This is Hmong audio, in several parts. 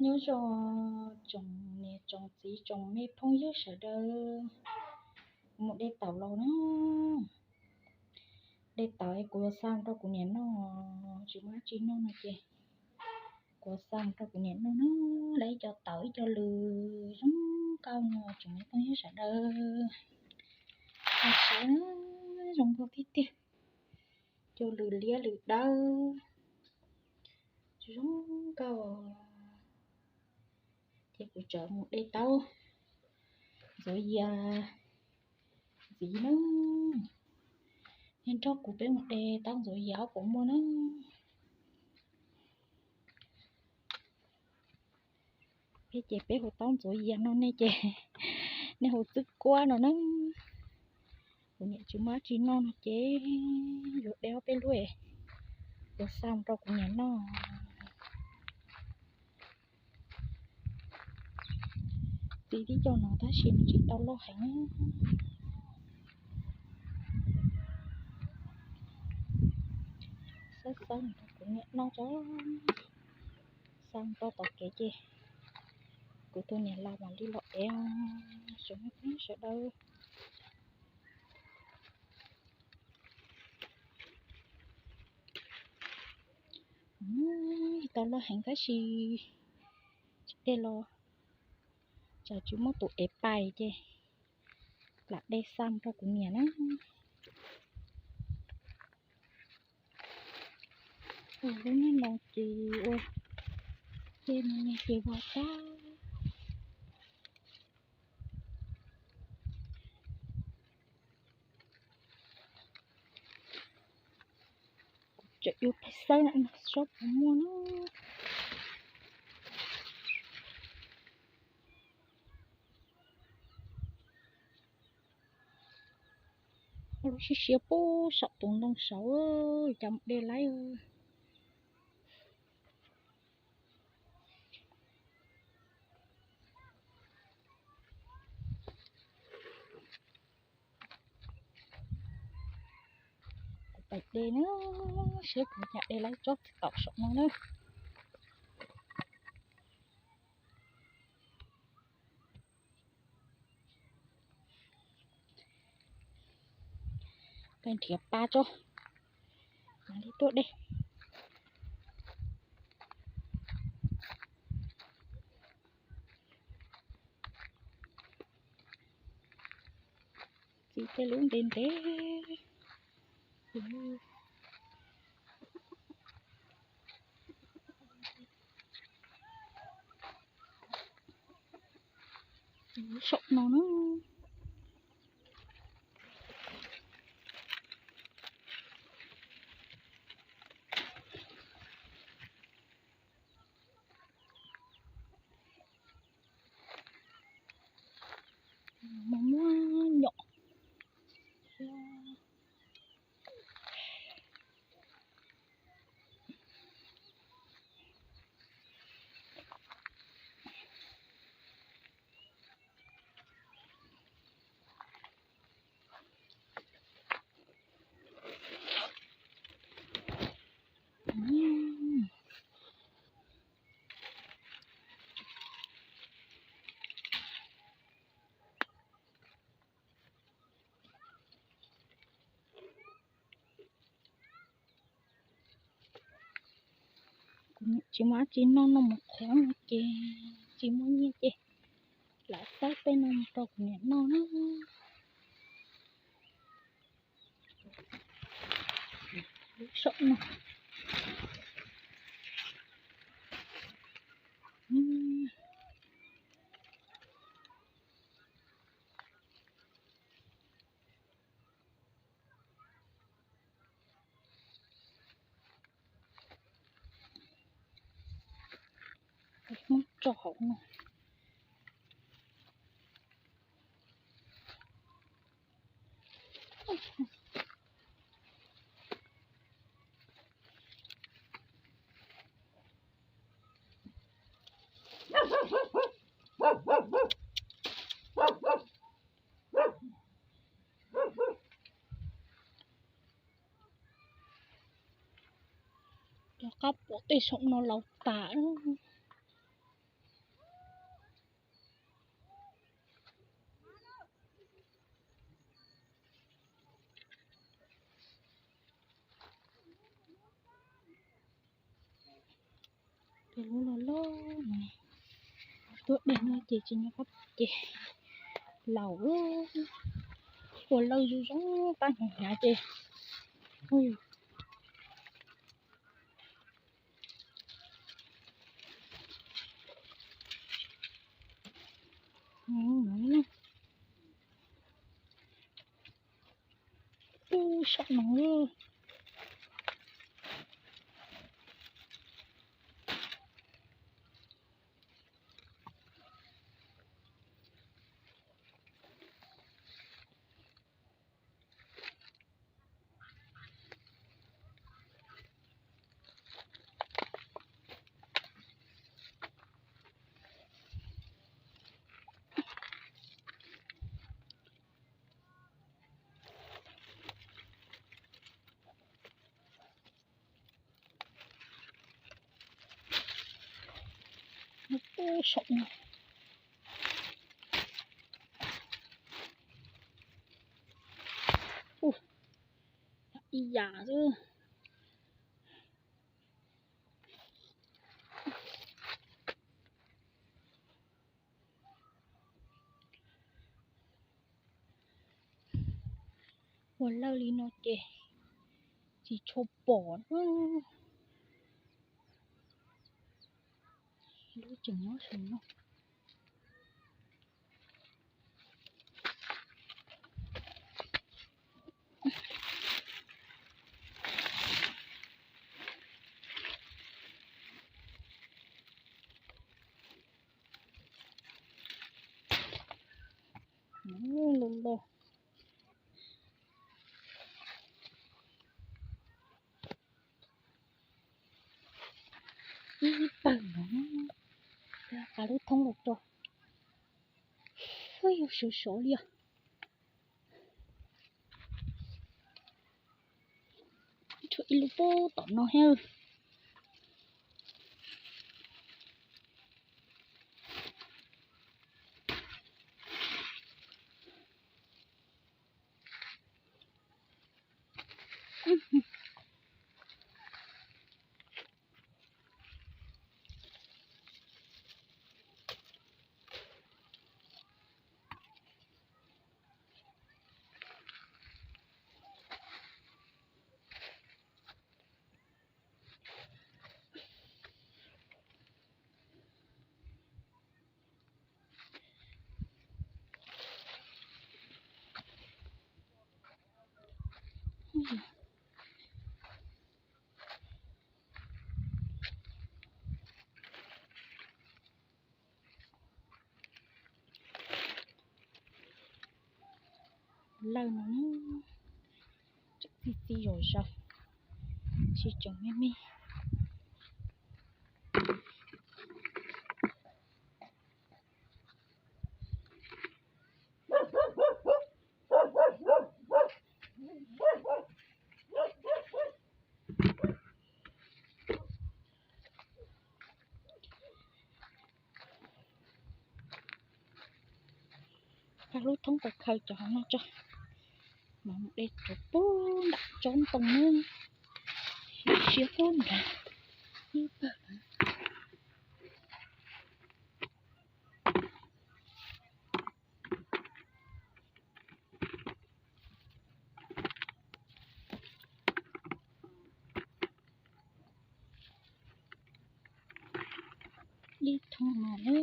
Nyob zoo tsoom niam tsoom txiv tsoom me phooj ywg sawv daws, kuv mus de taum los na. De taum es kuv yuav xa mus rau kuv niam noj, tsis muaj dab tsi noj no ces kuv yuav xa mus rau kuv niam noj na. Lawv ib co taum ib co lws zoo nkauj no tsoom me phooj ywg sawv daws. Sawv zoo nkauj tiag tiag, co lws liab lws dawb, zoo nkauj. Ces kuv tseem mus de taub ntxuav yias ntxiv na. Nej nrog kuv peb mus de taub ntxuav yias ob puas muaj na. Peb ces peb hu taub ntxuav yias no, nej ces nej hu txwb kuab no na. Kuv niam tsis muaj dab tsi noj no ces yuav de ob peb lub, yuav xa mus rau kuv niam noj. Txiv tib co no tab sis nws tsis tau loj heev. Xawb xawb mus rau kuv niam noj tso. Xa mus rau tom kev ces kuv tus niam laus mam li los ev os, sawv daws. Tau loj heev tab sis tsis de los tsam tsis muaj tus ev pais ces lam de xa mus rau kuv niam na. Ua lub niag no ces ua, ces no ces vau tag. Kuv tseem yuav pais xawb na, saib puas muaj na. Lub siab siab puag saum tus ntoo saud, cas mus de laib. Kuv pais de na, saib kuv cas de laib tsob txiv taum saum no na. Pais nrhiav pa tso, mam li tuaj de. Txiv tej lub ntev ntev. Saum no na. Mas muab nyom. Kuv tsis muaj dab tsi noj, noj mov qhuav no ces tsis muaj nyiaj ces lam xawb tej no mus rau kuv niam noj na. Lub saum no. Muab tso hauv no. Cov qab puam tej saum no laus tas. Lub loj loj no, tuaj dej no ces tsis nyob qab ces laus, ua lawj zoo zoo pab hnyav hnyav ces Ub, saum no. Ub, saum no. Ub, ib yam xwb. Ua lawj li no ces tsis tshua pom. Lub tseem nyob saum no. Loj loj. Ib pawg no, qav lub thoob los tso. Ub, yuav sov sov li os. Tshuav ib lub pub tom no thiab. Lawj no tseem txi txiv zom zaws, tsis tseem me me. Lub thoob tau khaws cov no tso, mas mus de cov pub nram tsob ntoo na, siab pub nrad ib pawg. Ib thoob no na.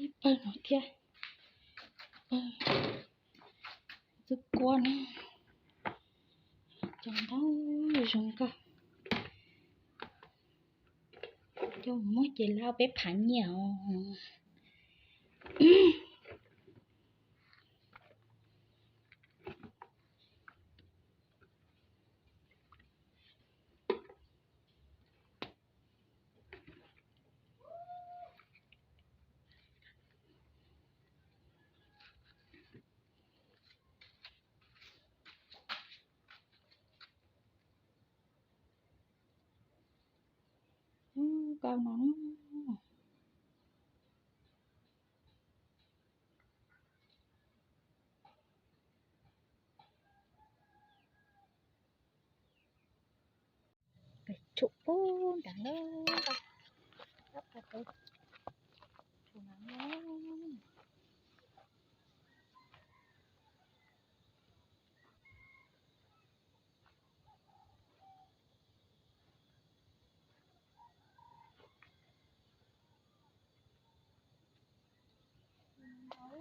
Ib pawg no thiab, pawg txwb kuab na, cov ntau zoo nkauj. Coj mus muag ces lawv peb phav nyiaj os. Nkauj no. Peb tshum pub nrad na. Tab qa tau tshum na. Tau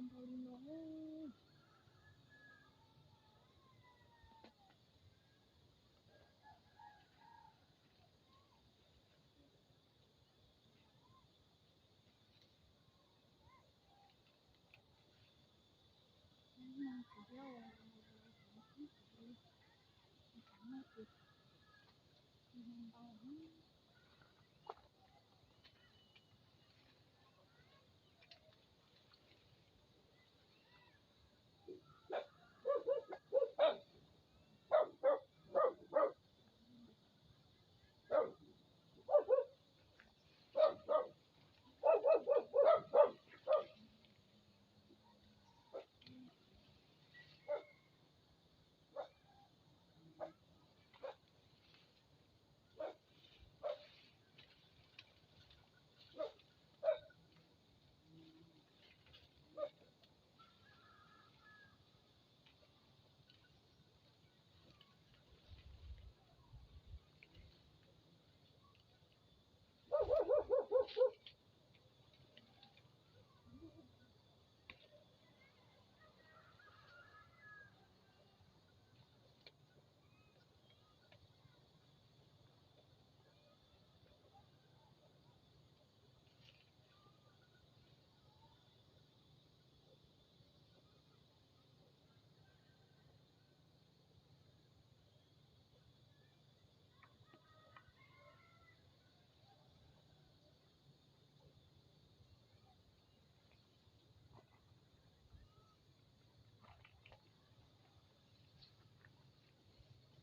npaum li no.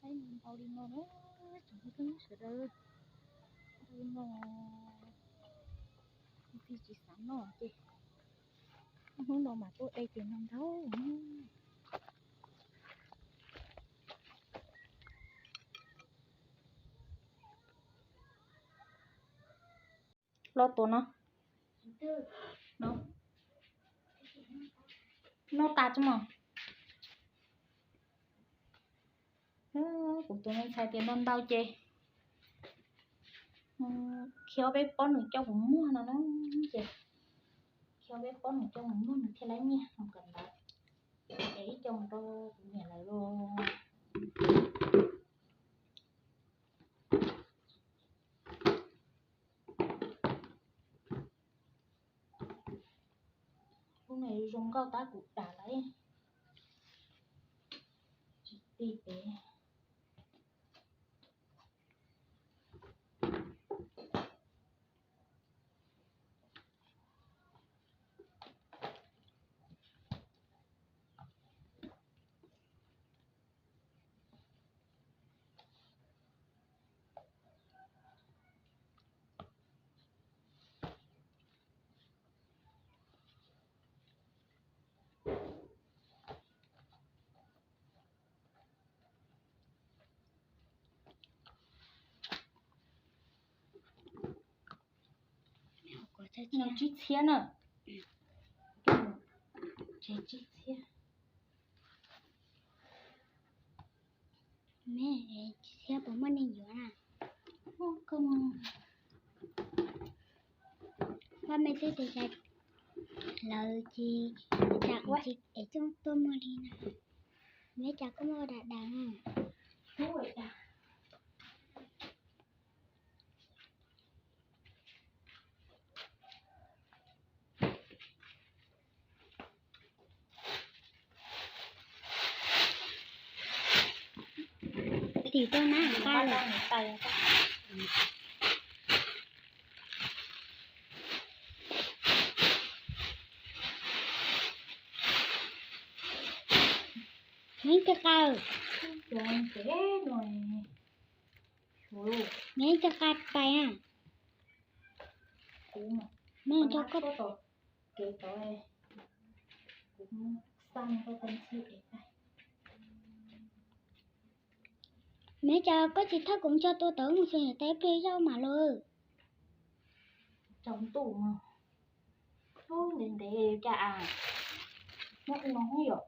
Thaij npaum li no na, tsoom phooj ywg sawv daws. Npaum li no, leej twg tsis xav noj ces Hnub no mas tuaj de ces ntau ntau. Los tua no, no tas tso mas. Kuv tus me ntxhais tias ntau ntau ces khi ob peb pob nws coj mus muag no na. Ces khi ob peb pob nws coj mus muag nws thiaj lab nyiaj no kom ntawd. Es ib co mus rau kuv niam lawv los. Lub no zoo nkauj tab kuv dam lawm. Tsis ti pem. Tsib txhiab na. Tsib txhiab. Tsib txhiab puas muaj neeg yuav na? Pab me twb tias lawv tsis, es tsis es coj tuaj muag li na. Meb cas koj muaj dam dam na. Tim rau na, nqa lawm. Meb cov qas, meb cov qas pais na. Meb cov qas, meb cov koj tsis thauj kuv cov tua tawv mus xyoo yam tais pliag zoj mam lawm. Tsaus ntuj mas, ntev ntev cas muab no yom.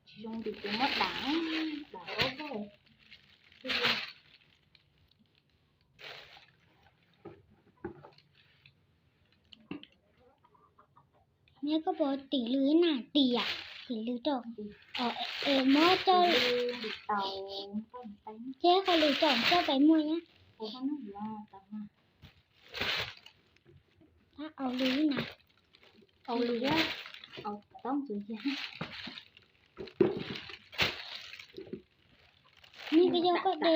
Tsis zoo tim ces muab dam, dam ob tog. Neb koj puas tim lws na, tim, tim lws rau, es muab coj, ces qhov lws rau coj pais muag nyab. Tab au lws na, au lws, au tau ntxuav yag. Neb koj yog koj de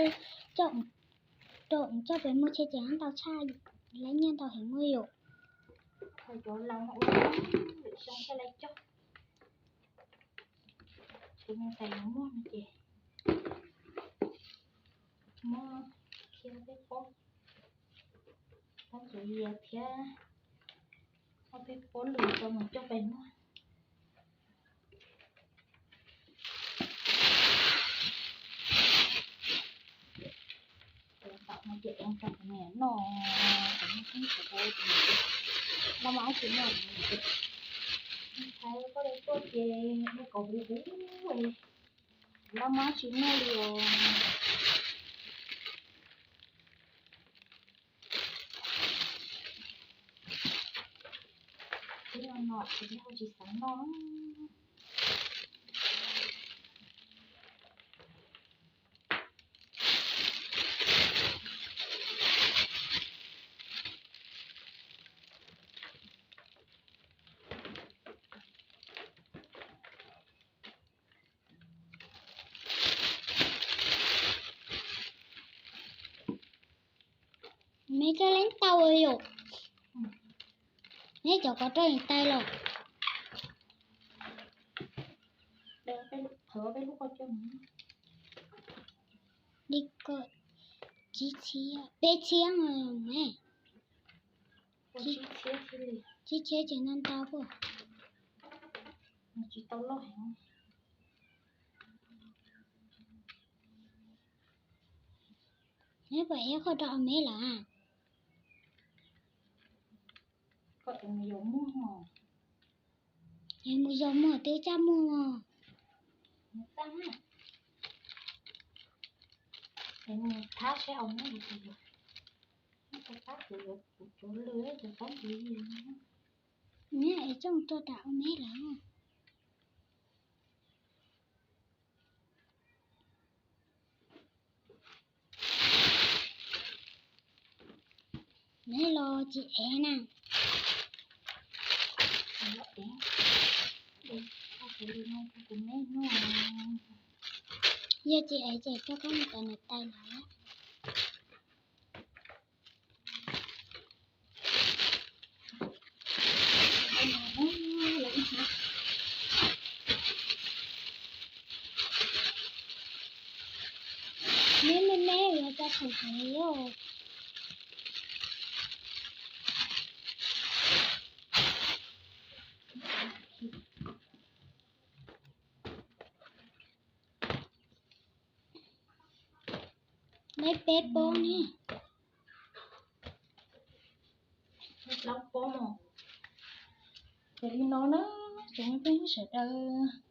coj, rau coj pais muag tsheb ces ntau tshaj, lab nyiaj ntau heev muaj yom. Cov laus no ua lwm xyoo thiaj li coj. Kuv mus tais muag no ces muab khiav peb pob, pob ntxuav yag thiab ob peb pob lws rau mus coj pais muag. Tus tam no ces ev rau kuv niam noj, kuv niam tub kuv ua tus niam ces laj mab tsis noj, ntxhais koj li tuaj ces ua kom huv huv, laj mab tsis noj li os. Tib no no tsis tau tsis xav noj. Neb coj leej tau yom. Neb cov kov roj tais los. Li ko tsib txhiab, peb txhiab, tsib txhiab thiaj li. Tib cheb ces ntau ntau puas? Tsis tau loj heev. Neb puas ev qhov rau ua meb lawm? Koj tus mus yos muag, yog mus yos muag twb caj muag. Mus txaj na, es mus thab saib au meb li cas. Tab kuv yuav kuv cuav lwj ces tab ntxwv. Neb ev coj rau rau ua meb lawm. Neb los tsis ev na. Yog tsis ev ces rau koj mus tom niam tais lawm. Neb me me yuav tso thaum heev os. Neb peb pob ne. Plaub pob. Ces li no na, tsoom peb sawv daws.